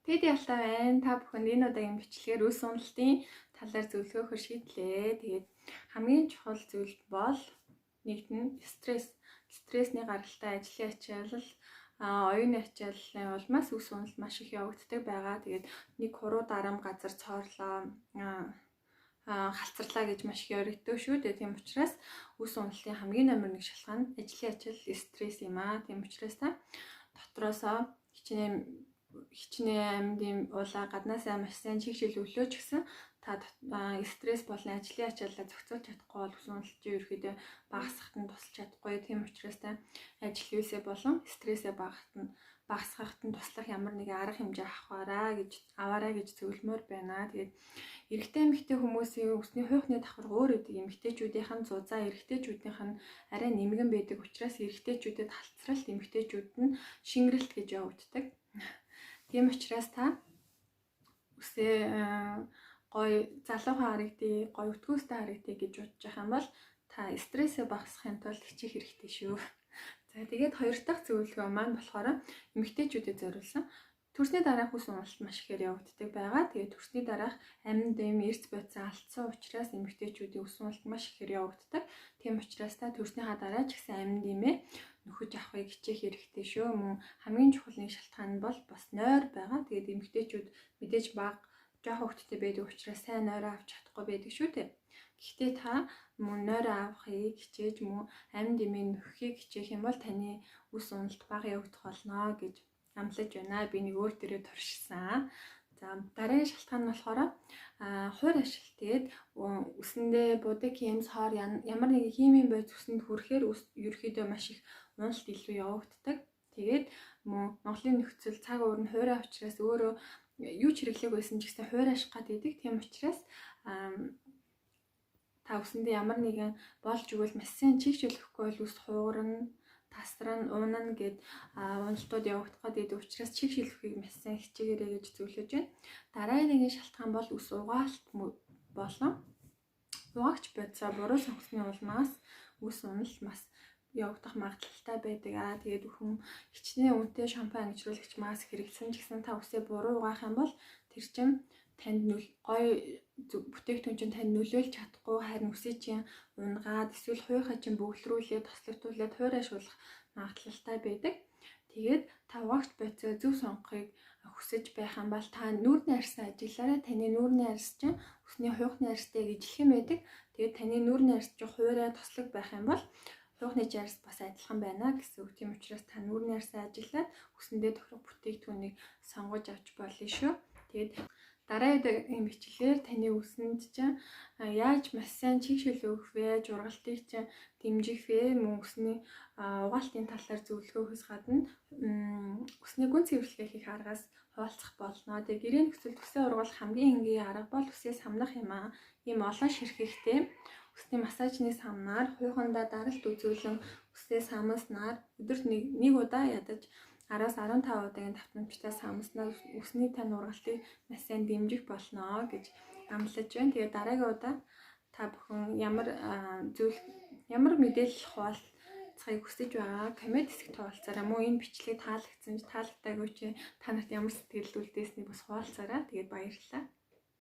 Тэд ялтай байна. Та бүхэнд энэ удаагийн бичлэгээр үс уналтын талаар зөвлөгөө өгөхөөр шийдлээ. Тэгээд хамгийн чухал зүйл бол нэгд нь стресс. Стрессний гаралтай ажлын ачаалал, оюуны ачааллын улмаас үс уналт маш их явагддаг байгаа. Тэгээд нэг хуруу дарам газар цоорлоо, халцарлаа гэж маш их яригддаг шүү дээ. Тийм учраас үс уналтын хамгийн номер 1 шалтгаан нь ажлын ачаалал, стресс юм аа. Тийм учраас та дотроосоо хичнээн хичнээн амьдын уулаа гаднаасаа маш сайн чигшил өглөө ч гэсэн та стресс болон ажлын ачааллаа зохицуулж чадахгүй бол үс уналт чинь ерөөхдөө багасгахад нь тусалж чадахгүй. Тийм учраас та ажил үйлсээ болон стрессээ багасгахад нь туслах ямар нэгэн арга хэмжээ аваарай гэж зөвлөмөр байна. Тэгээд эрэгтэй эмэгтэй хүмүүсийн үсний хуйхны давхарга өөр байдаг. Эмэгтэйчүүдийнх нь зузаан, эрэгтэйчүүдийнх нь арай нэмгэн байдаг учраас эрэгтэйчүүдэд халцралт, эмэгтэйчүүд нь шингэрэлт гэж явагддаг. Тийм учраас та үсээ гоё залуухан харагдъя, гоё өтгөөстэй харагдъя гэж бодож байгаа юм бол та стрессээ багасгахын тулд хичээх хэрэгтэй шүү. За, тэгээд хоёр дахь зөвлөгөө маань болохоор эмэгтэйчүүдэд зориулсан. Төрсний дараах үс уналт маш ихээр явагддаг байгаа. Тэгээд төрсний дараах амьд эм эрц бодисын алдсан учраас эмэгтэйчүүдийн үс уналт маш ихээр явагддаг. Тийм учраас та төрснийхаа дараа ч гэсэн амьд эмээ нөхөж авахыг хичээх хэрэгтэй шүү. Мөн хамгийн чухал нэг шалтгаан нь бол бас нойр байгаа. Тэгээд эмэгтэйчүүд мэдээж бага жоохон хүүхэдтэй байдаг учраас сайн нойроо авч чадахгүй байдаг шүү дээ. Гэхдээ та мөн нойроо авахыг хичээж, мөн амьд эмээ нөхөхийг хичээх юм бол таны үс уналт бага явагдах болно гэж амлаж байна. Би нэг өөр дээрээ туршсан. За, дараагийн шалтгаан нь болохоор хувир ашил. Тэгээд үсэндээ будаг хим, соор, ямар нэгэн химийн бодис үсэнд хүрэхээр үс ерөөхдөө маш их уналт илүү явагддаг. Тэгээд мөн Монголын нөхцөл цаг уур нь хуурай учраас өөрөө юу ч хэрэглээг байсан ч гэсэн хуурай аших гад идэг. Тийм учраас та үсэндээ ямар нэгэн болж өгвөл маш сайн чийгшүүлэхгүй бол үс хуурна, тасран, унана гэд уналтууд явагдах гээд учраас чиг шилэхийг маш сайн хичээгээрэй гэж зөвлөж байна. Дараагийн нэгэн шалтгаан бол үс угаалт болон угаагч бодисоо буруу сонгосны улмаас үс уналт бас явагдах магадлалтай байдаг. Аа, тэгээд хүн хичнээн үнэтэй шампунь, ангижруулагч, маск хэрэглэсэн ч гэсэн та үсээ буруу угаах юм бол тэр чинь танд гоё бүтээгдэхүүн чинь танд нөлөөлж чадахгүй, харин үсээ чинь унгаад эсвэл хуйхаа чинь бөглөрүүлээд, тослогдуулаад хуурайшуулах магадлалтай байдаг. Тэгээд та угаагч бодисоо зөв сонгохыг хүсэж байх юм бол та нүүрний арьсаа ажиглаарай. Таны нүүрний арьс чинь үсний хуйхны арьстай ижилхэн байдаг. Тэгээд таны нүүрний арьс чинь хуурай тослог байх юм бол хуйхны арьс бас адилхан байна гэсэн үг. Тийм учраас та нүүрний арьсаа ажиглаад үсэндээ тохирох бүтээгдэхүүнийг сонгож авч болно шүү. Тэгээд дараагийн бичлэгээр таны үсэнд чинь яаж маш сайн чигшил өгөх вэ, жургалтыг чинь дэмжих вэ, мөн үсний угаалтын талаар зөвлөгөө өгөхөөс гадна үсний гүн цэвэрлэгээ хийх аргаас хуваалцах болно. Тэгээ гэрээ нөхцөлд үсээ ургуулах хамгийн энгийн арга бол үсээ самнах юм аа. Ийм олон ширхэгтэй үсний массажны самнаар хуйхандаа даралт үзүүлэн үсээ самнаснаар өдөрт нэг удаа ядаж 10-аас 15 удаагийн давтамжтай самнаснаар үсний тань ургалтыг маш сайн дэмжих болно гэж амлаж байна. Тэгээд дараагийн удаа та бүхэн ямар зүйл, ямар мэдээлэл хуваалцахыг хүсэж байгаа comment хэсэгт хуваалцаарай. Мөн энэ бичлэг таалагдсан ч таалагдаагүй ч та нарт ямар сэтгэл үлдээснийг бас хуваалцаарай. Тэгээд баярлалаа.